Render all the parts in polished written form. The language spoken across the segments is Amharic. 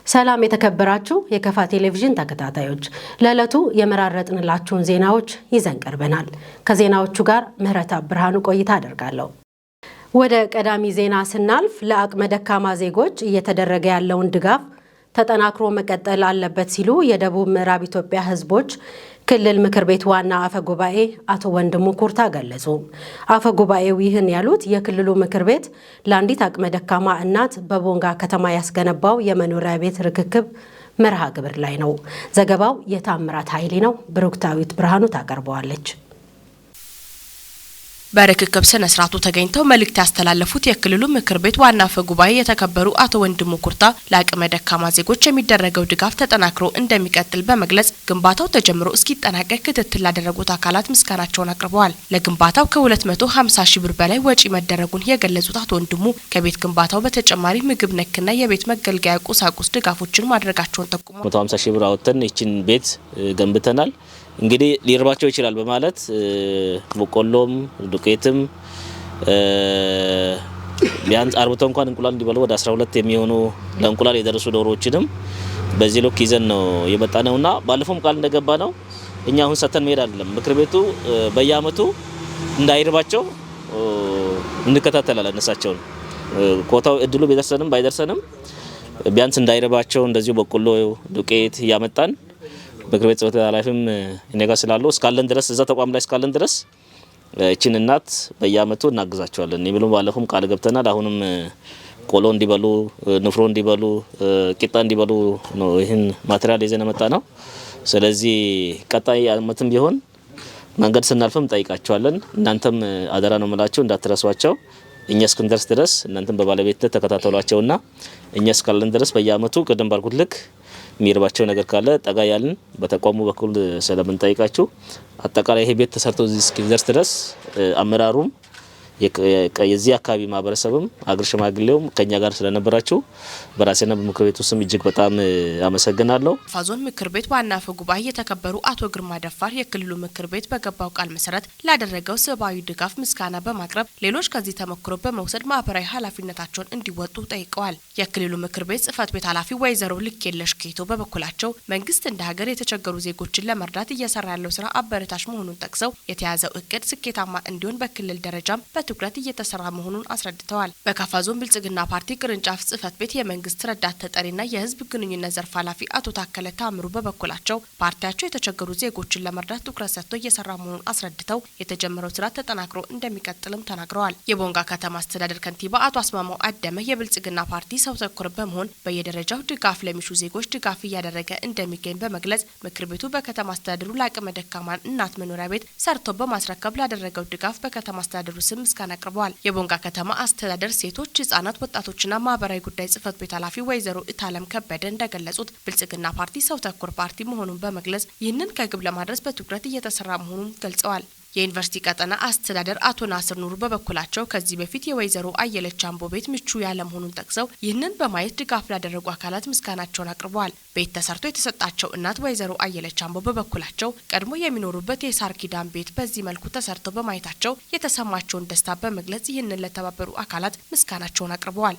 ሰላም የተከበራችሁ የከፋ ቴሌቪዥን ተከታታዮች፣ ለዕለቱ የመራረጥንላችሁን ዜናዎች ይዘን ቀርበናል። ከዜናዎቹ ጋር ምህረተአብ ብርሃኑ ቆይታ አደርጋለሁ። ወደ ቀዳሚ ዜና ስናልፍ፣ ለአቅመ ደካማ ዜጎች እየተደረገ ያለውን ድጋፍ ተጠናክሮ መቀጠል አለበት ሲሉ የደቡብ ምዕራብ ኢትዮጵያ ሕዝቦች ክልል ምክር ቤት ዋና አፈ ጉባኤ አቶ ወንድሙ ኩርታ ገለጹ። አፈ ጉባኤው ይህን ያሉት የክልሉ ምክር ቤት ለአንዲት አቅመ ደካማ እናት በቦንጋ ከተማ ያስገነባው የመኖሪያ ቤት ርክክብ መርሃ ግብር ላይ ነው። ዘገባው የታምራት ኃይሌ ነው። ብሩክታዊት ብርሃኑ ታቀርበዋለች። በርክክብ ስነ ስርዓቱ ተገኝተው መልእክት ያስተላለፉት የክልሉ ምክር ቤት ዋና አፈ ጉባኤ የተከበሩ አቶ ወንድሙ ኩርታ፣ ለአቅመ ደካማ ዜጎች የሚደረገው ድጋፍ ተጠናክሮ እንደሚቀጥል በመግለጽ ግንባታው ተጀምሮ እስኪጠናቀቅ ክትትል ላደረጉት አካላት ምስጋናቸውን አቅርበዋል። ለግንባታው ከ250 ሺህ ብር በላይ ወጪ መደረጉን የገለጹት አቶ ወንድሙ፣ ከቤት ግንባታው በተጨማሪ ምግብ ነክና የቤት መገልገያ ቁሳቁስ ድጋፎችን ማድረጋቸውን ጠቁመዋል። 150 ሺህ ብር አውጥተን ይችን ቤት ገንብተናል። እንግዲህ ሊርባቸው ይችላል በማለት በቆሎም ዱቄትም፣ ቢያንስ አርብቶ እንኳን እንቁላል እንዲበሉ ወደ 12 የሚሆኑ ለእንቁላል የደረሱ ዶሮዎችንም በዚህ ልክ ይዘን ነው የመጣ ነውና፣ ባለፈውም ቃል እንደገባ ነው፣ እኛ አሁን ሰተን መሄድ አይደለም። ምክር ቤቱ በየአመቱ እንዳይርባቸው እንከታተላለን። እነሳቸውን ኮታው እድሉ ቢደርሰንም ባይደርሰንም ቢያንስ እንዳይርባቸው እንደዚሁ በቆሎ፣ ዱቄት እያመጣን፣ ምክር ቤት ጽሕፈት ቤት ኃላፊም እኔ ጋር ስላሉ፣ እስካለን ድረስ፣ እዛ ተቋም ላይ እስካለን ድረስ እቺን እናት በየአመቱ እናግዛቸዋለን የሚሉ ባለፈውም ቃል ገብተናል። አሁንም ቆሎ እንዲበሉ፣ ንፍሮ እንዲበሉ፣ ቂጣ እንዲበሉ ነው ይህን material ይዘን የመጣ ነው። ስለዚህ ቀጣይ አመትም ቢሆን መንገድ ስናልፍም ጠይቃቸዋለን። እናንተም አደራ ነው የምላችሁ፣ እንዳትረሷቸው። እኛ እስክንደርስ ድረስ እናንተም በባለቤትነት ተከታተሏቸውና እኛ እስካለን ድረስ በየአመቱ ቅድም ባልኩት ልክ የሚርባቸው ነገር ካለ ጠጋ ያልን በተቋሙ በኩል ስለምንጠይቃችሁ፣ አጠቃላይ ይሄ ቤት ተሰርቶ እዚህ እስኪደርስ ድረስ አመራሩም፣ የዚህ አካባቢ ማህበረሰብም፣ አገር ሽማግሌውም ከኛ ጋር ስለነበራችሁ በራሴና በምክር ቤቱ ስም እጅግ በጣም አመሰግናለሁ። ካፋ ዞን ምክር ቤት ዋና አፈ ጉባኤ የተከበሩ አቶ ግርማ ደፋር፣ የክልሉ ምክር ቤት በገባው ቃል መሰረት ላደረገው ሰብአዊ ድጋፍ ምስጋና በማቅረብ ሌሎች ከዚህ ተሞክሮ በመውሰድ ማህበራዊ ኃላፊነታቸውን እንዲወጡ ጠይቀዋል። የክልሉ ምክር ቤት ጽህፈት ቤት ኃላፊ ወይዘሮ ልኬለሽ ኬቶ በበኩላቸው፣ መንግስት እንደ ሀገር የተቸገሩ ዜጎችን ለመርዳት እየሰራ ያለው ስራ አበረታች መሆኑን ጠቅሰው፣ የተያዘው እቅድ ስኬታማ እንዲሆን በክልል ደረጃም በትኩረት እየተሰራ መሆኑን አስረድተዋል። በካፋ ዞን ብልጽግና ፓርቲ ቅርንጫፍ ጽህፈት ቤት የመንግስት ረዳት ተጠሪና የህዝብ ግንኙነት ዘርፍ ኃላፊ አቶ ታከለ ታምሩ በበኩላቸው፣ ፓርቲያቸው የተቸገሩ ዜጎችን ለመርዳት ትኩረት ሰጥቶ እየሰራ መሆኑን አስረድተው፣ የተጀመረው ስራ ተጠናክሮ እንደሚቀጥልም ተናግረዋል። የቦንጋ ከተማ አስተዳደር ከንቲባ አቶ አስማማው አደመ፣ የብልጽግና ፓርቲ ሰው ተኮር በመሆን በየደረጃው ድጋፍ ለሚሹ ዜጎች ድጋፍ እያደረገ እንደሚገኝ በመግለጽ፣ ምክር ቤቱ በከተማ አስተዳደሩ ለአቅመ ደካማ እናት መኖሪያ ቤት ሰርቶ በማስረከብ ላደረገው ድጋፍ በከተማ አስተዳደሩ ስም ምስጋና አቅርበዋል። የቦንጋ ከተማ አስተዳደር ሴቶች፣ ህጻናት፣ ወጣቶችና ማህበራዊ ጉዳይ ጽህፈት ቤት ኃላፊ ወይዘሮ እታለም ከበደ እንደገለጹት፣ ብልጽግና ፓርቲ ሰው ተኮር ፓርቲ መሆኑን በመግለጽ ይህንን ከግብ ለማድረስ በትኩረት እየተሰራ መሆኑን ገልጸዋል። የዩኒቨርሲቲ ቀጠና አስተዳደር አቶ ናስር ኑሩ በበኩላቸው፣ ከዚህ በፊት የወይዘሮ አየለች አምቦ ቤት ምቹ ያለመሆኑን ጠቅሰው፣ ይህንን በማየት ድጋፍ ላደረጉ አካላት ምስጋናቸውን አቅርበዋል። ቤት ተሰርቶ የተሰጣቸው እናት ወይዘሮ አየለች አምቦ በበኩላቸው፣ ቀድሞ የሚኖሩበት የሳር ኪዳን ቤት በዚህ መልኩ ተሰርቶ በማየታቸው የተሰማቸውን ደስታ በመግለጽ ይህንን ለተባበሩ አካላት ምስጋናቸውን አቅርበዋል።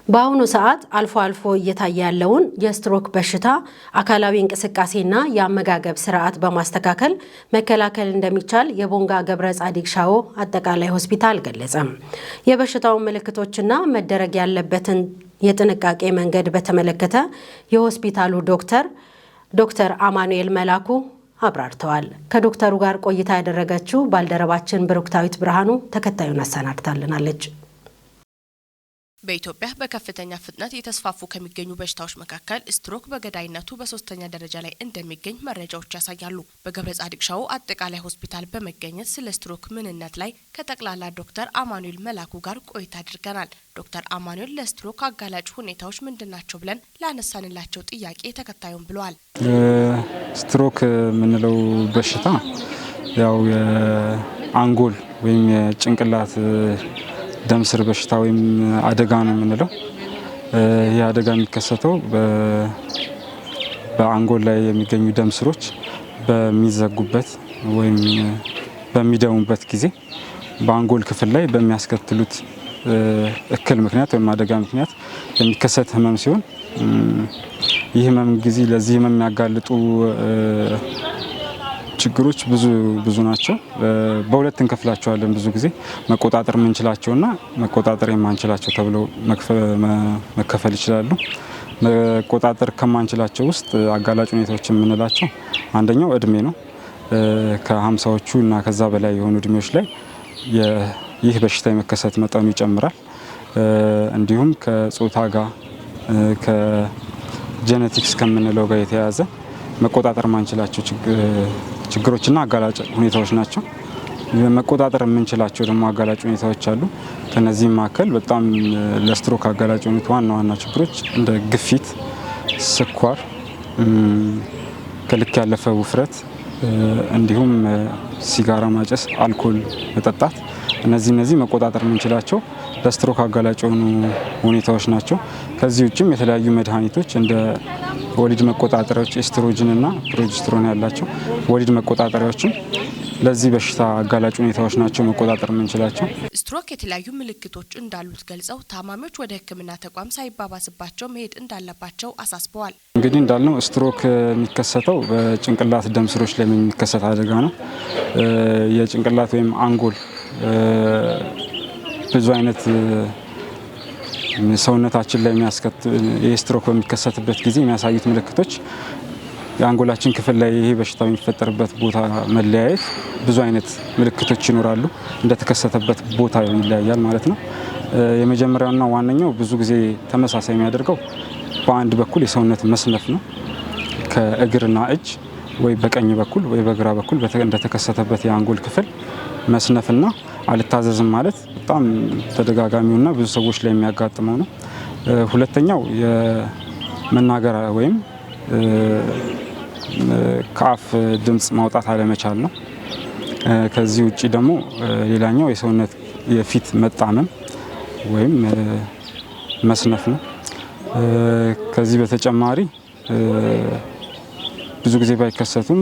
በአሁኑ ሰዓት አልፎ አልፎ እየታየ ያለውን የስትሮክ በሽታ አካላዊ እንቅስቃሴና የአመጋገብ ስርዓት በማስተካከል መከላከል እንደሚቻል የቦንጋ ገብረ ጻዲቅ ሻዎ አጠቃላይ ሆስፒታል ገለጸ። የበሽታውን ምልክቶችና መደረግ ያለበትን የጥንቃቄ መንገድ በተመለከተ የሆስፒታሉ ዶክተር ዶክተር አማኑኤል መላኩ አብራርተዋል። ከዶክተሩ ጋር ቆይታ ያደረገችው ባልደረባችን ብሩክታዊት ብርሃኑ ተከታዩን አሰናድታልናለች። በኢትዮጵያ በከፍተኛ ፍጥነት እየተስፋፉ ከሚገኙ በሽታዎች መካከል ስትሮክ በገዳይነቱ በሶስተኛ ደረጃ ላይ እንደሚገኝ መረጃዎች ያሳያሉ። በገብረ ጻዲቅ ሻዎ አጠቃላይ ሆስፒታል በመገኘት ስለ ስትሮክ ምንነት ላይ ከጠቅላላ ዶክተር አማኑኤል መላኩ ጋር ቆይታ አድርገናል። ዶክተር አማኑኤል ለስትሮክ አጋላጭ ሁኔታዎች ምንድን ናቸው ብለን ላነሳንላቸው ጥያቄ ተከታዩን ብለዋል። ስትሮክ የምንለው በሽታ ያው የአንጎል ወይም የጭንቅላት ደም ስር በሽታ ወይም አደጋ ነው የምንለው። ይህ አደጋ የሚከሰተው በአንጎል ላይ የሚገኙ ደም ስሮች በሚዘጉበት ወይም በሚደሙበት ጊዜ በአንጎል ክፍል ላይ በሚያስከትሉት እክል ምክንያት ወይም አደጋ ምክንያት የሚከሰት ህመም ሲሆን ይህ ህመም ጊዜ ለዚህ ህመም የሚያጋልጡ ችግሮች ብዙ ብዙ ናቸው። በሁለት እንከፍላቸዋለን። ብዙ ጊዜ መቆጣጠር የምንችላቸውና መቆጣጠር የማንችላቸው ተብለው መከፈል ይችላሉ። መቆጣጠር ከማንችላቸው ውስጥ አጋላጭ ሁኔታዎች የምንላቸው አንደኛው እድሜ ነው። ከ50ዎቹ እና ከዛ በላይ የሆኑ እድሜዎች ላይ ይህ በሽታ የመከሰት መጠኑ ይጨምራል። እንዲሁም ከጾታ ጋር፣ ከ genetics ከምንለው ጋር የተያያዘ መቆጣጠር ማንችላቸው ችግሮችና አጋላጭ ሁኔታዎች ናቸው። መቆጣጠር የምንችላቸው ደግሞ አጋላጭ ሁኔታዎች አሉ። ከነዚህም መካከል በጣም ለስትሮክ አጋላጭ የሆኑት ዋና ዋና ችግሮች እንደ ግፊት፣ ስኳር፣ ከልክ ያለፈ ውፍረት፣ እንዲሁም ሲጋራ ማጨስ፣ አልኮል መጠጣት፣ እነዚህ መቆጣጠር የምንችላቸው ለስትሮክ አጋላጭ የሆኑ ሁኔታዎች ናቸው። ከዚህ ውጭም የተለያዩ መድኃኒቶች እንደ ወሊድ መቆጣጠሪያዎች፣ ኤስትሮጅን እና progesterone ያላቸው ወሊድ መቆጣጠሪያዎችም ለዚህ በሽታ አጋላጭ ሁኔታዎች ናቸው፣ መቆጣጠር የምንችላቸው። ስትሮክ የተለያዩ ምልክቶች እንዳሉት ገልጸው ታማሚዎች ወደ ሕክምና ተቋም ሳይባባስባቸው መሄድ እንዳለባቸው አሳስበዋል። እንግዲህ እንዳልነው ስትሮክ የሚከሰተው በጭንቅላት ደም ስሮች ላይ የሚከሰት አደጋ ነው። የጭንቅላት ወይም አንጎል ብዙ አይነት ሰውነታችን ላይ የስትሮክ በሚከሰትበት ጊዜ የሚያሳዩት ምልክቶች የአንጎላችን ክፍል ላይ ይሄ በሽታ የሚፈጠርበት ቦታ መለያየት ብዙ አይነት ምልክቶች ይኖራሉ። እንደተከሰተበት ቦታ ይለያያል ማለት ነው። የመጀመሪያውና ዋነኛው ብዙ ጊዜ ተመሳሳይ የሚያደርገው በአንድ በኩል የሰውነት መስነፍ ነው። ከእግርና እጅ ወይ በቀኝ በኩል ወይ በግራ በኩል እንደተከሰተበት የአንጎል ክፍል መስነፍና አልታዘዝም ማለት በጣም ተደጋጋሚውና ብዙ ሰዎች ላይ የሚያጋጥመው ነው። ሁለተኛው የመናገር ወይም ከአፍ ድምጽ ማውጣት አለመቻል ነው። ከዚህ ውጪ ደግሞ ሌላኛው የሰውነት የፊት መጣመም ወይም መስነፍ ነው። ከዚህ በተጨማሪ ብዙ ጊዜ ባይከሰቱም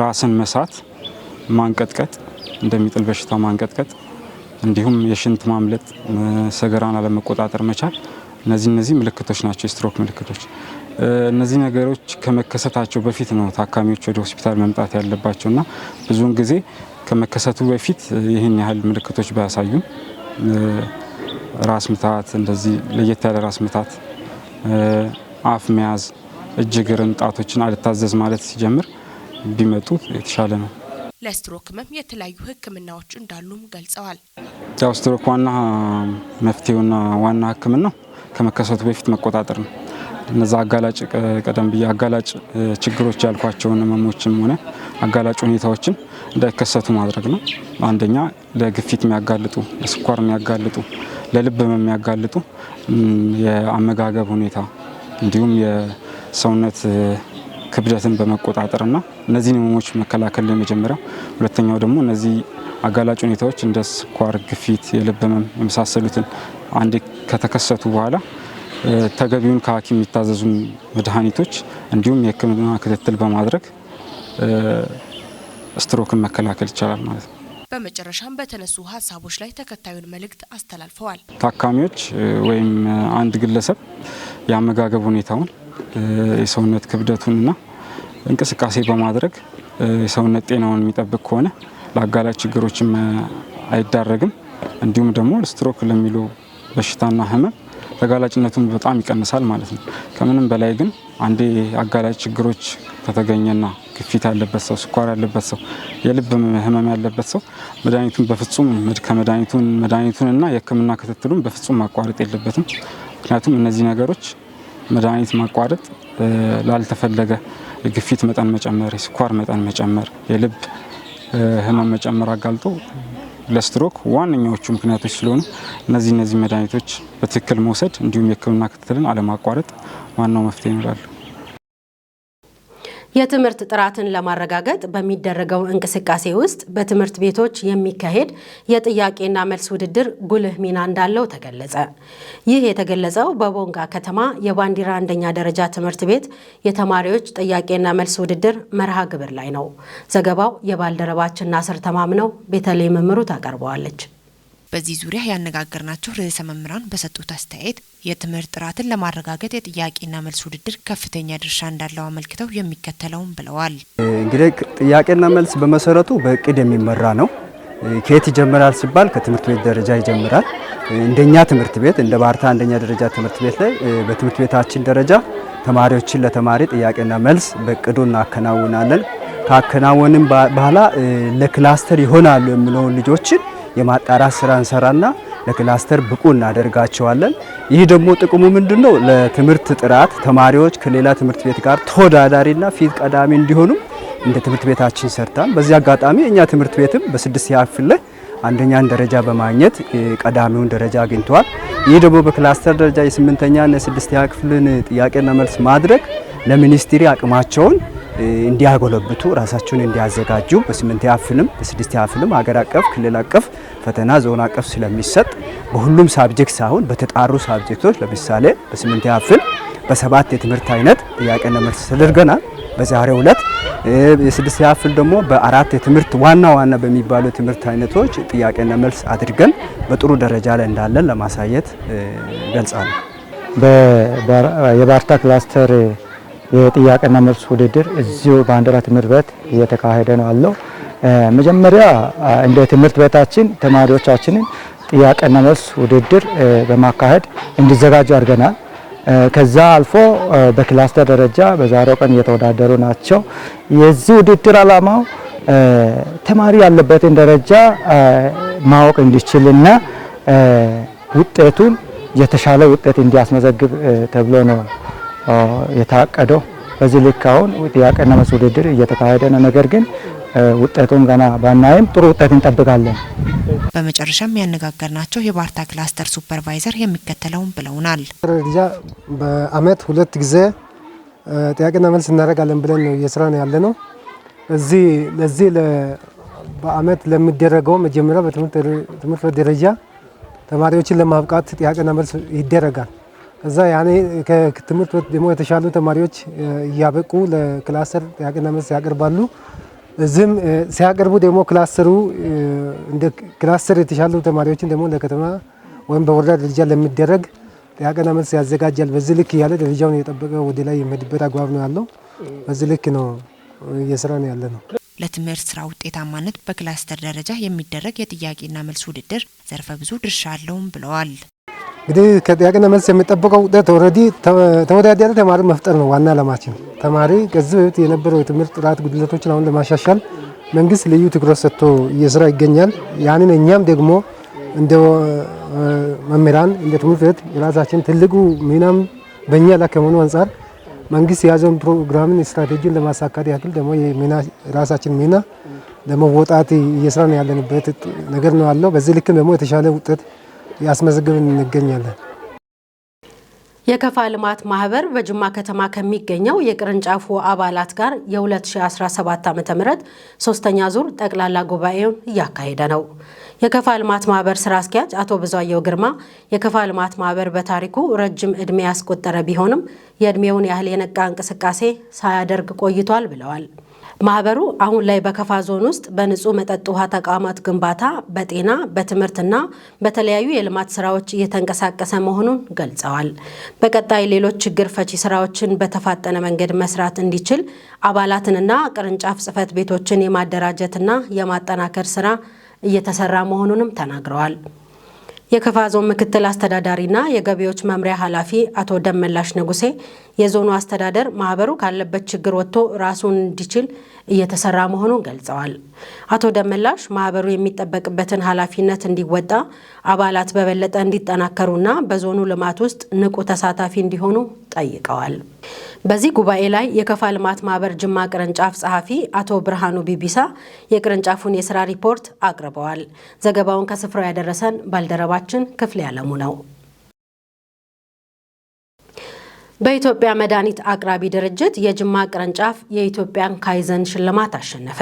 ራስን መሳት፣ ማንቀጥቀጥ፣ እንደሚጥል በሽታ ማንቀጥቀጥ፣ እንዲሁም የሽንት ማምለጥ፣ ሰገራን አለመቆጣጠር መቻል፣ እነዚህ ምልክቶች ናቸው፣ የስትሮክ ምልክቶች። እነዚህ ነገሮች ከመከሰታቸው በፊት ነው ታካሚዎች ወደ ሆስፒታል መምጣት ያለባቸውና ብዙውን ጊዜ ከመከሰቱ በፊት ይህን ያህል ምልክቶች ባያሳዩም ራስ ምታት፣ እንደዚህ ለየት ያለ ራስ ምታት፣ አፍ መያዝ፣ እጅ እግርን፣ ጣቶችን አልታዘዝ ማለት ሲጀምር ቢመጡ የተሻለ ነው። ለስትሮክ ህመም የተለያዩ ሕክምናዎች እንዳሉም ገልጸዋል። ያው ስትሮክ ዋና መፍትሄውና ዋና ሕክምናው ከመከሰቱ በፊት መቆጣጠር ነው። እነዛ አጋላጭ፣ ቀደም ብዬ አጋላጭ ችግሮች ያልኳቸውን ህመሞችም ሆነ አጋላጭ ሁኔታዎችን እንዳይከሰቱ ማድረግ ነው። አንደኛ ለግፊት የሚያጋልጡ፣ ለስኳር የሚያጋልጡ፣ ለልብ ህመም የሚያጋልጡ የአመጋገብ ሁኔታ እንዲሁም የሰውነት ክብደትን በመቆጣጠርና እነዚህን ህመሞች መከላከል የመጀመሪያው። ሁለተኛው ደግሞ እነዚህ አጋላጭ ሁኔታዎች እንደ ስኳር፣ ግፊት፣ የልብ ህመም የመሳሰሉትን አንዴ ከተከሰቱ በኋላ ተገቢውን ከሐኪም የሚታዘዙ መድኃኒቶች እንዲሁም የህክምና ክትትል በማድረግ ስትሮክን መከላከል ይቻላል ማለት ነው። በመጨረሻም በተነሱ ሀሳቦች ላይ ተከታዩን መልእክት አስተላልፈዋል። ታካሚዎች ወይም አንድ ግለሰብ የአመጋገብ ሁኔታውን፣ የሰውነት ክብደቱንና እንቅስቃሴ በማድረግ የሰውነት ጤናውን የሚጠብቅ ከሆነ ለአጋላጭ ችግሮችም አይዳረግም። እንዲሁም ደግሞ ስትሮክ ለሚሉ በሽታና ህመም ተጋላጭነቱን በጣም ይቀንሳል ማለት ነው። ከምንም በላይ ግን አንዴ አጋላጭ ችግሮች ከተገኘና ግፊት ያለበት ሰው፣ ስኳር ያለበት ሰው፣ የልብ ህመም ያለበት ሰው መድኃኒቱን በፍጹም ከመድኃኒቱን መድኃኒቱንና የህክምና ክትትሉን በፍጹም ማቋረጥ የለበትም። ምክንያቱም እነዚህ ነገሮች መድኃኒት ማቋረጥ ላልተፈለገ የግፊት መጠን መጨመር፣ የስኳር መጠን መጨመር፣ የልብ ህመም መጨመር አጋልጦ ለስትሮክ ዋነኛዎቹ ምክንያቶች ስለሆኑ እነዚህ መድኃኒቶች በትክክል መውሰድ እንዲሁም የህክምና ክትትልን አለማቋረጥ ዋናው መፍትሄ ይኖራሉ። የትምህርት ጥራትን ለማረጋገጥ በሚደረገው እንቅስቃሴ ውስጥ በትምህርት ቤቶች የሚካሄድ የጥያቄና መልስ ውድድር ጉልህ ሚና እንዳለው ተገለጸ። ይህ የተገለጸው በቦንጋ ከተማ የባንዲራ አንደኛ ደረጃ ትምህርት ቤት የተማሪዎች ጥያቄና መልስ ውድድር መርሃ ግብር ላይ ነው። ዘገባው የባልደረባችን ናስር ተማምነው፣ ቤተልሔም ምሩ ታቀርበዋለች። በዚህ ዙሪያ ያነጋገርናቸው ርዕሰ መምህራን በሰጡት አስተያየት የትምህርት ጥራትን ለማረጋገጥ የጥያቄና መልስ ውድድር ከፍተኛ ድርሻ እንዳለው አመልክተው የሚከተለውን ብለዋል። እንግዲህ ጥያቄና መልስ በመሰረቱ በእቅድ የሚመራ ነው። ከየት ይጀምራል ሲባል ከትምህርት ቤት ደረጃ ይጀምራል። እንደኛ ትምህርት ቤት እንደ ባርታ አንደኛ ደረጃ ትምህርት ቤት ላይ በትምህርት ቤታችን ደረጃ ተማሪዎችን ለተማሪ ጥያቄና መልስ በእቅዱ እናከናውናለን። ካከናወንም በኋላ ለክላስተር ይሆናሉ የሚለውን ልጆችን የማጣራት ስራ እንሰራና ለክላስተር ብቁ እናደርጋቸዋለን። ይህ ደግሞ ጥቅሙ ምንድነው? ለትምህርት ጥራት ተማሪዎች ከሌላ ትምህርት ቤት ጋር ተወዳዳሪና ፊት ቀዳሚ እንዲሆኑ እንደ ትምህርት ቤታችን ሰርታን። በዚህ አጋጣሚ እኛ ትምህርት ቤትም በስድስተኛ ክፍል ላይ አንደኛን ደረጃ በማግኘት ቀዳሚውን ደረጃ አግኝተዋል። ይህ ደግሞ በክላስተር ደረጃ የስምንተኛና የስድስተኛ ክፍልን ጥያቄና መልስ ማድረግ ለሚኒስትሪ አቅማቸውን እንዲያጎለብቱ፣ ራሳቸውን እንዲያዘጋጁ፣ በስምንተኛ ክፍልም በስድስተኛ ክፍልም ሀገር አቀፍ፣ ክልል አቀፍ ፈተና፣ ዞን አቀፍ ስለሚሰጥ በሁሉም subject ሳይሆን በተጣሩ subject ኦች፣ ለምሳሌ በስምንተኛ ክፍል በሰባት የትምህርት አይነት ጥያቄና መልስ ተደርገናል። በዛሬው ዕለት የስድስተኛ ክፍል ደግሞ በአራት የትምህርት ዋና ዋና በሚባሉ የትምህርት አይነቶች ጥያቄና መልስ አድርገን በጥሩ ደረጃ ላይ እንዳለን ለማሳየት ገልጻለሁ። የባርታ ክላስተር የጥያቄና መልስ ውድድር እዚሁ ባንዲራ ትምህርት ቤት እየተካሄደ ነው ያለው። መጀመሪያ እንደ ትምህርት ቤታችን ተማሪዎቻችንን ጥያቄና መልስ ውድድር በማካሄድ እንዲዘጋጁ አድርገናል። ከዛ አልፎ በክላስተር ደረጃ በዛሬው ቀን እየተወዳደሩ ናቸው። የዚህ ውድድር ዓላማው ተማሪ ያለበትን ደረጃ ማወቅ እንዲችልና ውጤቱን የተሻለ ውጤት እንዲያስመዘግብ ተብሎ ነው የታቀደው። በዚህ ልክ አሁን ጥያቄና መልስ ውድድር እየተካሄደ ነው። ነገር ግን ውጤቱን ገና ባናይም ጥሩ ውጤት እንጠብቃለን። በመጨረሻም ያነጋገርናቸው የባርታ ክላስተር ሱፐርቫይዘር የሚከተለውን ብለውናል። ደረጃ በአመት ሁለት ጊዜ ጥያቄና መልስ እናደርጋለን ብለን ነው እየሰራን ያለ ነው። እዚህ ለዚህ በአመት ለሚደረገው መጀመሪያ በትምህርት ቤት ደረጃ ተማሪዎችን ለማብቃት ጥያቄና መልስ ይደረጋል። ከዛ ያኔ ከትምህርት ቤት ደግሞ የተሻሉ ተማሪዎች እያበቁ ለክላስተር ጥያቄና መልስ ያቀርባሉ። እዚህም ሲያቀርቡ ደግሞ ክላስተሩ እንደ ክላስተር የተሻሉ ተማሪዎችን ደግሞ ለከተማ ወይም በወረዳ ደረጃ ለሚደረግ ጥያቄና መልስ ያዘጋጃል። በዚህ ልክ እያለ ደረጃውን እየጠበቀ ወደ ላይ የሚሄድበት አግባብ ነው ያለው። በዚህ ልክ ነው እየሰራን ያለ ነው። ለትምህርት ስራ ውጤታማነት በክላስተር ደረጃ የሚደረግ የጥያቄና መልስ ውድድር ዘርፈ ብዙ ድርሻ አለውም ብለዋል። እንግዲህ ከጥያቄና መልስ የሚጠበቀው ውጤት already ተወዳዳሪ ተማሪ መፍጠር ነው ዋና ዓላማችን። ተማሪ ከዚህ በፊት የነበረው የትምህርት ጥራት ጉድለቶችን አሁን ለማሻሻል መንግስት ልዩ ትኩረት ሰጥቶ እየሰራ ይገኛል። ያንን እኛም ደግሞ እንደ መምህራን፣ እንደ ትምህርት ቤት የራሳችን ትልቁ ሚናም በእኛ ላይ ከመሆኑ አንጻር መንግስት የያዘውን ፕሮግራምን ስትራቴጂን ለማሳካት ያክል ደግሞ የራሳችን ሚና ለመወጣት እየሰራን ያለንበት ነገር ነው ያለው። በዚህ ልክም ደግሞ የተሻለ ውጤት ያስመዘግብን እንገኛለን። የከፋ ልማት ማህበር በጅማ ከተማ ከሚገኘው የቅርንጫፉ አባላት ጋር የ2017 ዓ.ም ሶስተኛ ዙር ጠቅላላ ጉባኤውን እያካሄደ ነው። የከፋ ልማት ማህበር ስራ አስኪያጅ አቶ ብዙአየሁ ግርማ የከፋ ልማት ማህበር በታሪኩ ረጅም ዕድሜ ያስቆጠረ ቢሆንም የዕድሜውን ያህል የነቃ እንቅስቃሴ ሳያደርግ ቆይቷል ብለዋል። ማህበሩ አሁን ላይ በከፋ ዞን ውስጥ በንጹህ መጠጥ ውሃ ተቋማት ግንባታ፣ በጤና፣ በትምህርትና በተለያዩ የልማት ስራዎች እየተንቀሳቀሰ መሆኑን ገልጸዋል። በቀጣይ ሌሎች ችግር ፈቺ ስራዎችን በተፋጠነ መንገድ መስራት እንዲችል አባላትንና ቅርንጫፍ ጽሕፈት ቤቶችን የማደራጀትና የማጠናከር ስራ እየተሰራ መሆኑንም ተናግረዋል። የከፋ ዞን ምክትል አስተዳዳሪና የገቢዎች መምሪያ ኃላፊ አቶ ደመላሽ ንጉሴ የዞኑ አስተዳደር ማህበሩ ካለበት ችግር ወጥቶ ራሱን እንዲችል እየተሰራ መሆኑን ገልጸዋል። አቶ ደመላሽ ማህበሩ የሚጠበቅበትን ኃላፊነት እንዲወጣ አባላት በበለጠ እንዲጠናከሩና በዞኑ ልማት ውስጥ ንቁ ተሳታፊ እንዲሆኑ ጠይቀዋል። በዚህ ጉባኤ ላይ የከፋ ልማት ማህበር ጅማ ቅርንጫፍ ጸሐፊ አቶ ብርሃኑ ቢቢሳ የቅርንጫፉን የስራ ሪፖርት አቅርበዋል። ዘገባውን ከስፍራው ያደረሰን ባልደረባችን ክፍሌ ያለሙ ነው። በኢትዮጵያ መድኃኒት አቅራቢ ድርጅት የጅማ ቅርንጫፍ የኢትዮጵያን ካይዘን ሽልማት አሸነፈ።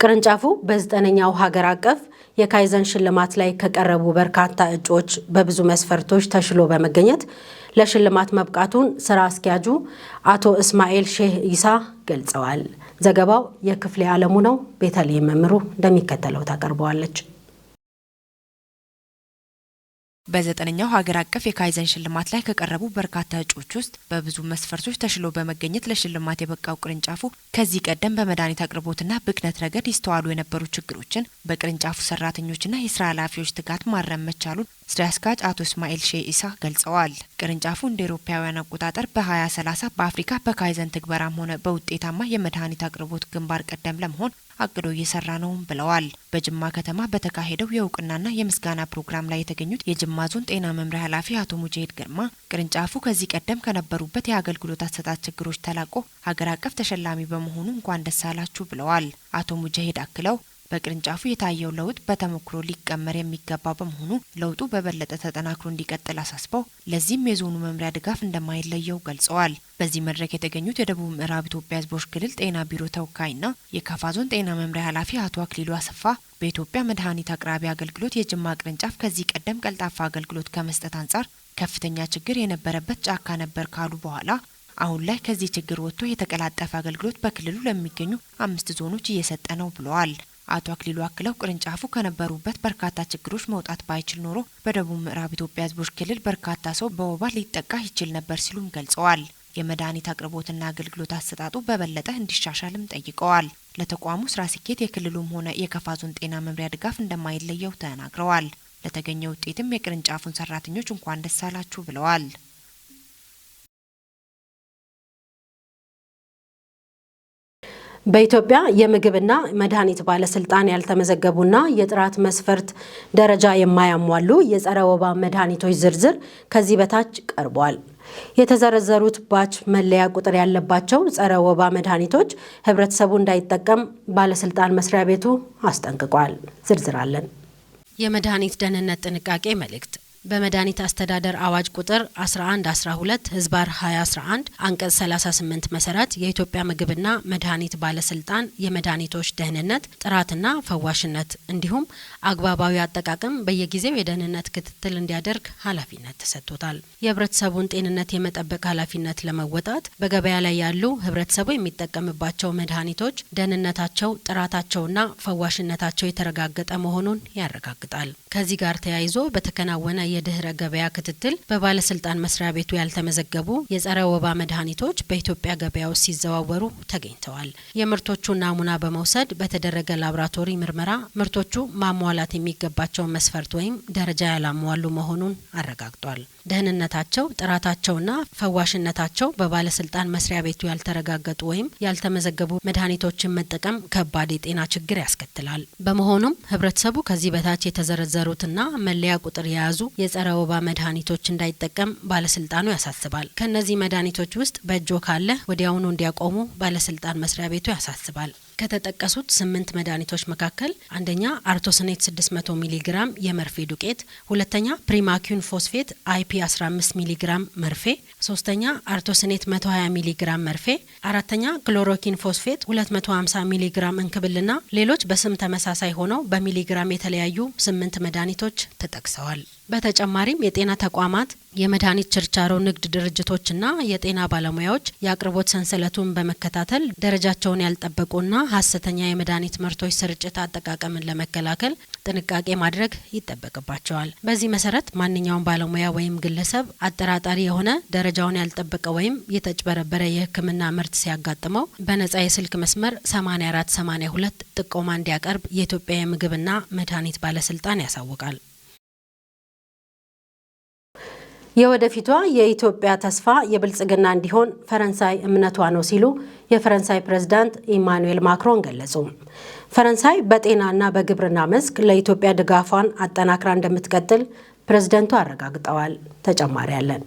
ቅርንጫፉ በ9ኛው ሀገር አቀፍ የካይዘን ሽልማት ላይ ከቀረቡ በርካታ እጩዎች በብዙ መስፈርቶች ተሽሎ በመገኘት ለሽልማት መብቃቱን ስራ አስኪያጁ አቶ እስማኤል ሼህ ኢሳ ገልጸዋል። ዘገባው የክፍሌ ዓለሙ ነው። ቤተልሔም መምሩ እንደሚከተለው ታቀርበዋለች። በ9ኛው ሀገር አቀፍ የካይዘን ሽልማት ላይ ከቀረቡ በርካታ እጩዎች ውስጥ በብዙ መስፈርቶች ተሽሎ በመገኘት ለሽልማት የበቃው ቅርንጫፉ ከዚህ ቀደም በመድኃኒት አቅርቦትና ብክነት ረገድ ይስተዋሉ የነበሩ ችግሮችን በቅርንጫፉ ሰራተኞችና የስራ ኃላፊዎች ትጋት ማረም መቻሉን ስራ አስኪያጅ አቶ እስማኤል ሼህ ኢሳ ገልጸዋል። ቅርንጫፉ እንደ አውሮፓውያን አቆጣጠር በ2030 በአፍሪካ በካይዘን ትግበራም ሆነ በውጤታማ የመድኃኒት አቅርቦት ግንባር ቀደም ለመሆን አቅዶ እየሰራ ነው ብለዋል። በጅማ ከተማ በተካሄደው የእውቅናና የምስጋና ፕሮግራም ላይ የተገኙት የጅማ ዞን ጤና መምሪያ ኃላፊ አቶ ሙጃሂድ ግርማ ቅርንጫፉ ከዚህ ቀደም ከነበሩበት የአገልግሎት አሰጣጥ ችግሮች ተላቆ ሀገር አቀፍ ተሸላሚ በመሆኑ እንኳን ደስ አላችሁ ብለዋል። አቶ ሙጃሂድ አክለው በቅርንጫፉ የታየው ለውጥ በተሞክሮ ሊቀመር የሚገባ በመሆኑ ለውጡ በበለጠ ተጠናክሮ እንዲቀጥል አሳስበው ለዚህም የዞኑ መምሪያ ድጋፍ እንደማይለየው ገልጸዋል። በዚህ መድረክ የተገኙት የደቡብ ምዕራብ ኢትዮጵያ ሕዝቦች ክልል ጤና ቢሮ ተወካይና የካፋ ዞን ጤና መምሪያ ኃላፊ አቶ አክሊሉ አሰፋ በኢትዮጵያ መድኃኒት አቅራቢ አገልግሎት የጅማ ቅርንጫፍ ከዚህ ቀደም ቀልጣፋ አገልግሎት ከመስጠት አንጻር ከፍተኛ ችግር የነበረበት ጫካ ነበር ካሉ በኋላ አሁን ላይ ከዚህ ችግር ወጥቶ የተቀላጠፈ አገልግሎት በክልሉ ለሚገኙ 5 ዞኖች እየሰጠ ነው ብለዋል። አቶ አክሊሉ አክለው ቅርንጫፉ ከነበሩበት በርካታ ችግሮች መውጣት ባይችል ኖሮ በደቡብ ምዕራብ ኢትዮጵያ ሕዝቦች ክልል በርካታ ሰው በወባ ሊጠቃ ይችል ነበር ሲሉም ገልጸዋል። የመድኃኒት አቅርቦትና አገልግሎት አሰጣጡ በበለጠ እንዲሻሻልም ጠይቀዋል። ለተቋሙ ስራ ስኬት የክልሉም ሆነ የካፋ ዞን ጤና መምሪያ ድጋፍ እንደማይለየው ተናግረዋል። ለተገኘ ውጤትም የቅርንጫፉን ሰራተኞች እንኳን ደስ አላችሁ ብለዋል። በኢትዮጵያ የምግብና መድኃኒት ባለስልጣን ያልተመዘገቡና የጥራት መስፈርት ደረጃ የማያሟሉ የጸረ ወባ መድኃኒቶች ዝርዝር ከዚህ በታች ቀርቧል። የተዘረዘሩት ባች መለያ ቁጥር ያለባቸው ጸረ ወባ መድኃኒቶች ህብረተሰቡ እንዳይጠቀም ባለስልጣን መስሪያ ቤቱ አስጠንቅቋል። ዝርዝር አለን። የመድኃኒት ደህንነት ጥንቃቄ መልእክት። በመድኃኒት አስተዳደር አዋጅ ቁጥር 1112 ህዝባር 2011 አንቀጽ 38 መሰረት የኢትዮጵያ ምግብና መድኃኒት ባለስልጣን የመድኃኒቶች ደህንነት፣ ጥራትና ፈዋሽነት እንዲሁም አግባባዊ አጠቃቀም በየጊዜው የደህንነት ክትትል እንዲያደርግ ኃላፊነት ተሰጥቶታል። የህብረተሰቡን ጤንነት የመጠበቅ ኃላፊነት ለመወጣት በገበያ ላይ ያሉ ህብረተሰቡ የሚጠቀምባቸው መድኃኒቶች ደህንነታቸው፣ ጥራታቸውና ፈዋሽነታቸው የተረጋገጠ መሆኑን ያረጋግጣል። ከዚህ ጋር ተያይዞ በተከናወነ የድህረ ገበያ ክትትል በባለስልጣን መስሪያ ቤቱ ያልተመዘገቡ የጸረ ወባ መድኃኒቶች በኢትዮጵያ ገበያ ውስጥ ሲዘዋወሩ ተገኝተዋል። የምርቶቹን ናሙና በመውሰድ በተደረገ ላብራቶሪ ምርመራ ምርቶቹ ማሟላት የሚገባቸውን መስፈርት ወይም ደረጃ ያላሟሉ መሆኑን አረጋግጧል። ደህንነታቸው፣ ጥራታቸውና ፈዋሽነታቸው በባለስልጣን መስሪያ ቤቱ ያልተረጋገጡ ወይም ያልተመዘገቡ መድኃኒቶችን መጠቀም ከባድ የጤና ችግር ያስከትላል። በመሆኑም ህብረተሰቡ ከዚህ በታች የተዘረዘሩትና መለያ ቁጥር የያዙ የጸረ ወባ መድኃኒቶች እንዳይጠቀም ባለስልጣኑ ያሳስባል። ከነዚህ መድኃኒቶች ውስጥ በእጆ ካለ ወዲያውኑ እንዲያቆሙ ባለስልጣን መስሪያ ቤቱ ያሳስባል። ከተጠቀሱት 8 መድኃኒቶች መካከል አንደኛ artesunate 600 ሚሊ ግራም የመርፌ ዱቄት፣ ሁለተኛ primaquine phosphate IP 15 ሚሊ ግራም መርፌ፣ ሶስተኛ artesunate 120 ሚሊ ግራም መርፌ፣ አራተኛ chloroquine phosphate 250 ሚሊ ግራም እንክብልና ሌሎች በስም ተመሳሳይ ሆነው በሚሊ ግራም የተለያዩ 8 መድኃኒቶች ተጠቅሰዋል። በተጨማሪም የጤና ተቋማት፣ የመድኃኒት ችርቻሮ ንግድ ድርጅቶችና የጤና ባለሙያዎች የአቅርቦት ሰንሰለቱን በመከታተል ደረጃቸውን ያልጠበቁና ሀሰተኛ የመድኃኒት ምርቶች ስርጭት አጠቃቀምን ለመከላከል ጥንቃቄ ማድረግ ይጠበቅባቸዋል። በዚህ መሰረት ማንኛውም ባለሙያ ወይም ግለሰብ አጠራጣሪ የሆነ፣ ደረጃውን ያልጠበቀ ወይም የተጭበረበረ የሕክምና ምርት ሲያጋጥመው በነጻ የስልክ መስመር 8482 ጥቆማ እንዲያቀርብ የኢትዮጵያ የምግብና መድኃኒት ባለስልጣን ያሳውቃል። የወደፊቷ የኢትዮጵያ ተስፋ የብልጽግና እንዲሆን ፈረንሳይ እምነቷ ነው ሲሉ የፈረንሳይ ፕሬዝዳንት ኢማኑኤል ማክሮን ገለጹ። ፈረንሳይ በጤናና በግብርና መስክ ለኢትዮጵያ ድጋፏን አጠናክራ እንደምትቀጥል ፕሬዝዳንቱ አረጋግጠዋል። ተጨማሪ አለን።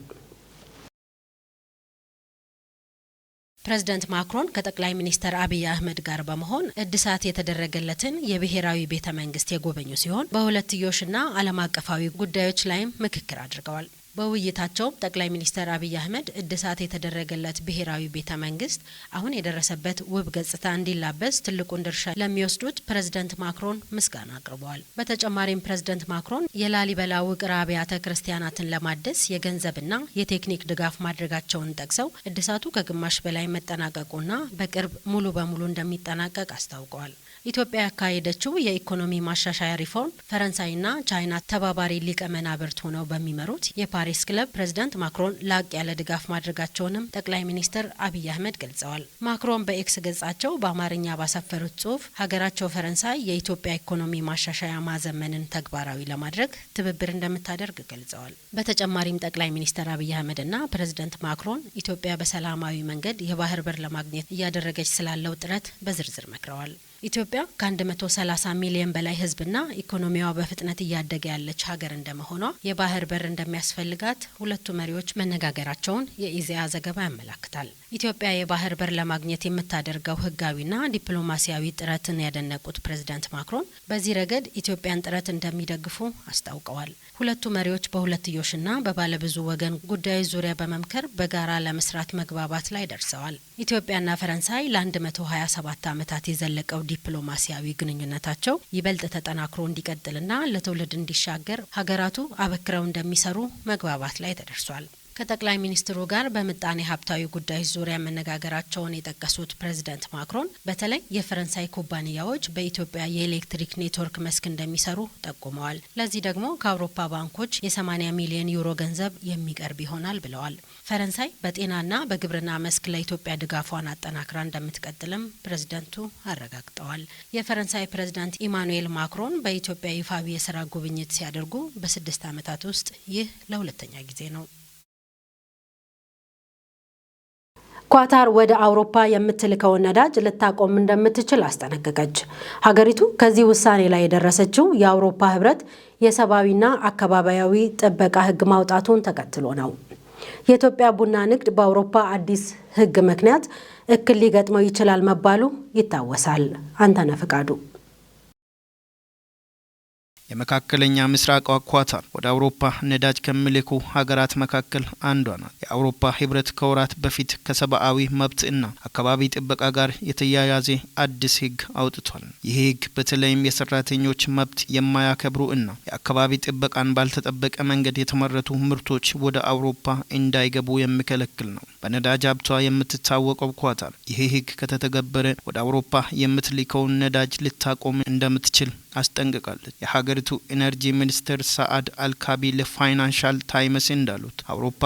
ፕሬዝዳንት ማክሮን ከጠቅላይ ሚኒስትር አብይ አህመድ ጋር በመሆን እድሳት የተደረገለትን የብሔራዊ ቤተ መንግስት የጎበኙ ሲሆን በሁለትዮሽና ዓለም አቀፋዊ ጉዳዮች ላይም ምክክር አድርገዋል። በውይይታቸውም ጠቅላይ ሚኒስትር አብይ አህመድ እድሳት የተደረገለት ብሔራዊ ቤተ መንግስት አሁን የደረሰበት ውብ ገጽታ እንዲላበስ ትልቁን ድርሻ ለሚወስዱት ፕሬዝዳንት ማክሮን ምስጋና አቅርበዋል። በተጨማሪም ፕሬዝዳንት ማክሮን የላሊበላ ውቅር አብያተ ክርስቲያናትን ለማደስ የገንዘብና የቴክኒክ ድጋፍ ማድረጋቸውን ጠቅሰው እድሳቱ ከግማሽ በላይ መጠናቀቁና በቅርብ ሙሉ በሙሉ እንደሚጠናቀቅ አስታውቀዋል። ኢትዮጵያ ያካሄደችው የኢኮኖሚ ማሻሻያ ሪፎርም ፈረንሳይና ቻይና ተባባሪ ሊቀ መናብርት ሆነው በሚመሩት የፓሪስ ክለብ ፕሬዝዳንት ማክሮን ላቅ ያለ ድጋፍ ማድረጋቸውንም ጠቅላይ ሚኒስትር አብይ አህመድ ገልጸዋል። ማክሮን በኤክስ ገጻቸው በአማርኛ ባሰፈሩት ጽሁፍ ሀገራቸው ፈረንሳይ የኢትዮጵያ ኢኮኖሚ ማሻሻያ ማዘመንን ተግባራዊ ለማድረግ ትብብር እንደምታደርግ ገልጸዋል። በተጨማሪም ጠቅላይ ሚኒስትር አብይ አህመድና ፕሬዝዳንት ማክሮን ኢትዮጵያ በሰላማዊ መንገድ የባህር በር ለማግኘት እያደረገች ስላለው ጥረት በዝርዝር መክረዋል። ኢትዮጵያ ከ130 ሚሊዮን በላይ ሕዝብና ኢኮኖሚዋ በፍጥነት እያደገ ያለች ሀገር እንደመሆኗ የባህር በር እንደሚያስፈልጋት ሁለቱ መሪዎች መነጋገራቸውን የኢዜአ ዘገባ ያመላክታል። ኢትዮጵያ የባህር በር ለማግኘት የምታደርገው ሕጋዊና ዲፕሎማሲያዊ ጥረትን ያደነቁት ፕሬዝዳንት ማክሮን በዚህ ረገድ ኢትዮጵያን ጥረት እንደሚደግፉ አስታውቀዋል። ሁለቱ መሪዎች በሁለትዮሽና በባለብዙ ወገን ጉዳዮች ዙሪያ በመምከር በጋራ ለመስራት መግባባት ላይ ደርሰዋል። ኢትዮጵያና ፈረንሳይ ለ127 ዓመታት የዘለቀው ዲፕሎማሲያዊ ግንኙነታቸው ይበልጥ ተጠናክሮ እንዲቀጥልና ለትውልድ እንዲሻገር ሀገራቱ አበክረው እንደሚሰሩ መግባባት ላይ ተደርሷል። ከጠቅላይ ሚኒስትሩ ጋር በምጣኔ ሀብታዊ ጉዳዮች ዙሪያ መነጋገራቸውን የጠቀሱት ፕሬዝዳንት ማክሮን በተለይ የፈረንሳይ ኩባንያዎች በኢትዮጵያ የኤሌክትሪክ ኔትወርክ መስክ እንደሚሰሩ ጠቁመዋል። ለዚህ ደግሞ ከአውሮፓ ባንኮች የ80 ሚሊዮን ዩሮ ገንዘብ የሚቀርብ ይሆናል ብለዋል። ፈረንሳይ በጤናና በግብርና መስክ ለኢትዮጵያ ድጋፏን አጠናክራ እንደምትቀጥልም ፕሬዝዳንቱ አረጋግጠዋል። የፈረንሳይ ፕሬዝዳንት ኢማኑኤል ማክሮን በኢትዮጵያ ይፋዊ የስራ ጉብኝት ሲያደርጉ በ6 ዓመታት ውስጥ ይህ ለሁለተኛ ጊዜ ነው። ኳታር ወደ አውሮፓ የምትልከውን ነዳጅ ልታቆም እንደምትችል አስጠነቀቀች። ሀገሪቱ ከዚህ ውሳኔ ላይ የደረሰችው የአውሮፓ ሕብረት የሰብአዊና አካባቢያዊ ጥበቃ ሕግ ማውጣቱን ተከትሎ ነው። የኢትዮጵያ ቡና ንግድ በአውሮፓ አዲስ ሕግ ምክንያት እክል ሊገጥመው ይችላል መባሉ ይታወሳል። አንተነህ ፍቃዱ። የመካከለኛ ምስራቋ ኳታር ወደ አውሮፓ ነዳጅ ከሚልኩ ሀገራት መካከል አንዷ ናት። የአውሮፓ ህብረት ከወራት በፊት ከሰብአዊ መብት እና አካባቢ ጥበቃ ጋር የተያያዘ አዲስ ህግ አውጥቷል። ይህ ህግ በተለይም የሰራተኞች መብት የማያከብሩ እና የአካባቢ ጥበቃን ባልተጠበቀ መንገድ የተመረቱ ምርቶች ወደ አውሮፓ እንዳይገቡ የሚከለክል ነው። በነዳጅ ሀብቷ የምትታወቀው ኳታር ይህ ህግ ከተተገበረ ወደ አውሮፓ የምትልከውን ነዳጅ ልታቆም እንደምትችል አስጠንቅቃለች። የሀገሪቱ ኢነርጂ ሚኒስትር ሰአድ አልካቢ ለፋይናንሻል ታይምስ እንዳሉት አውሮፓ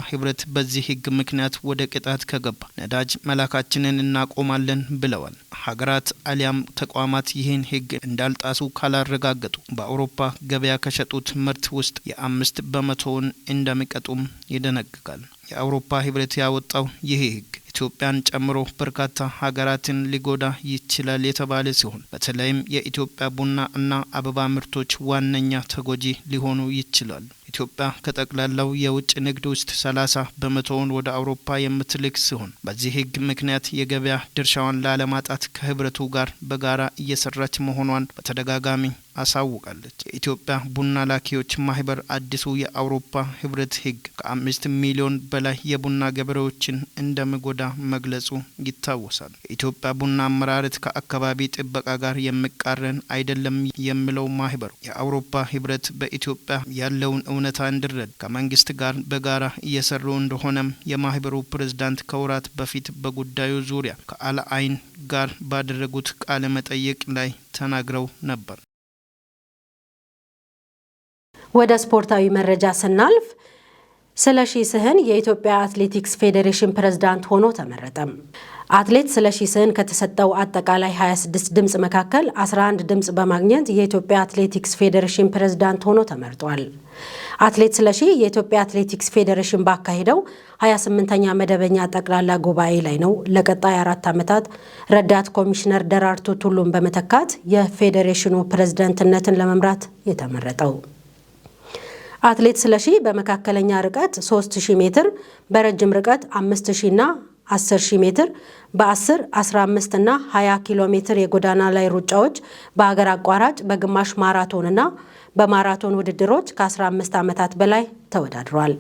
ህብረት በዚህ ህግ ምክንያት ወደ ቅጣት ከገባ ነዳጅ መላካችንን እናቆማለን ብለዋል። ሀገራት አሊያም ተቋማት ይህን ህግ እንዳልጣሱ ካላረጋገጡ በአውሮፓ ገበያ ከሸጡት ምርት ውስጥ የ5 በመቶውን እንደሚቀጡም ይደነግጋል። የአውሮፓ ህብረት ያወጣው ይህ ህግ ኢትዮጵያን ጨምሮ በርካታ ሀገራትን ሊጎዳ ይችላል የተባለ ሲሆን፣ በተለይም የኢትዮጵያ ቡና እና አበባ ምርቶች ዋነኛ ተጎጂ ሊሆኑ ይችላሉ። ኢትዮጵያ ከጠቅላላው የውጭ ንግድ ውስጥ 30 በመቶውን ወደ አውሮፓ የምትልክ ሲሆን፣ በዚህ ህግ ምክንያት የገበያ ድርሻዋን ላለማጣት ከህብረቱ ጋር በጋራ እየሰራች መሆኗን በተደጋጋሚ አሳውቃለች። የኢትዮጵያ ቡና ላኪዎች ማህበር አዲሱ የአውሮፓ ህብረት ህግ ከ5 ሚሊዮን በላይ የቡና ገበሬዎችን እንደሚጎዳ መግለጹ ይታወሳል። የኢትዮጵያ ቡና አመራረት ከአካባቢ ጥበቃ ጋር የሚቃረን አይደለም የሚለው ማህበሩ፣ የአውሮፓ ህብረት በኢትዮጵያ ያለውን እውነታ እንዲረዳ ከመንግስት ጋር በጋራ እየሰሩ እንደሆነም የማህበሩ ፕሬዝዳንት ከወራት በፊት በጉዳዩ ዙሪያ ከአልአይን ጋር ባደረጉት ቃለ መጠይቅ ላይ ተናግረው ነበር። ወደ ስፖርታዊ መረጃ ስናልፍ፣ ስለሺ ስህን የኢትዮጵያ አትሌቲክስ ፌዴሬሽን ፕሬዝዳንት ሆኖ ተመረጠ። አትሌት ስለሺ ስህን ከተሰጠው አጠቃላይ 26 ድምፅ መካከል 11 ድምፅ በማግኘት የኢትዮጵያ አትሌቲክስ ፌዴሬሽን ፕሬዝዳንት ሆኖ ተመርጧል። አትሌት ስለሺ የኢትዮጵያ አትሌቲክስ ፌዴሬሽን ባካሄደው 28ኛ መደበኛ ጠቅላላ ጉባኤ ላይ ነው ለቀጣይ 4 ዓመታት ረዳት ኮሚሽነር ደራርቱ ቱሉን በመተካት የፌዴሬሽኑ ፕሬዝዳንትነትን ለመምራት የተመረጠው። አትሌት ስለሺ በመካከለኛ ርቀት 3000 ሜትር፣ በረጅም ርቀት 5000 እና 10,000 ሜትር፣ በ10፣ 15 እና 20 ኪሎ ሜትር የጎዳና ላይ ሩጫዎች፣ በሀገር አቋራጭ፣ በግማሽ ማራቶን እና በማራቶን ውድድሮች ከ15 ዓመታት በላይ ተወዳድሯል።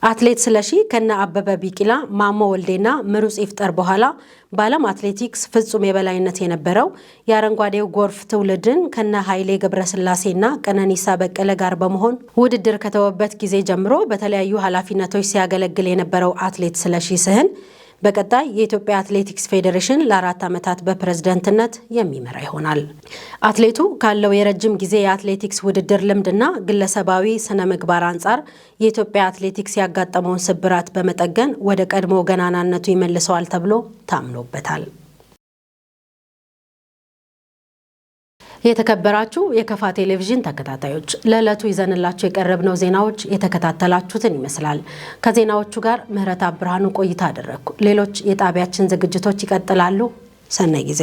አትሌት ስለሺ ከነ አበበ ቢቂላ፣ ማሞ ወልዴና ምሩጽ ይፍጠር በኋላ በዓለም አትሌቲክስ ፍጹም የበላይነት የነበረው የአረንጓዴው ጎርፍ ትውልድን ከነ ኃይሌ ገብረስላሴና ቀነኒሳ በቀለ ጋር በመሆን ውድድር ከተወበት ጊዜ ጀምሮ በተለያዩ ኃላፊነቶች ሲያገለግል የነበረው አትሌት ስለሺ ስህን በቀጣይ የኢትዮጵያ አትሌቲክስ ፌዴሬሽን ለ4 ዓመታት በፕሬዝደንትነት የሚመራ ይሆናል። አትሌቱ ካለው የረጅም ጊዜ የአትሌቲክስ ውድድር ልምድና ግለሰባዊ ስነ ምግባር አንጻር የኢትዮጵያ አትሌቲክስ ያጋጠመውን ስብራት በመጠገን ወደ ቀድሞ ገናናነቱ ይመልሰዋል ተብሎ ታምኖበታል። የተከበራችሁ የከፋ ቴሌቪዥን ተከታታዮች፣ ለዕለቱ ይዘንላችሁ የቀረብነው ዜናዎች የተከታተላችሁትን ይመስላል። ከዜናዎቹ ጋር ምህረት ብርሃኑ ቆይታ አደረግኩ። ሌሎች የጣቢያችን ዝግጅቶች ይቀጥላሉ። ሰናይ ጊዜ።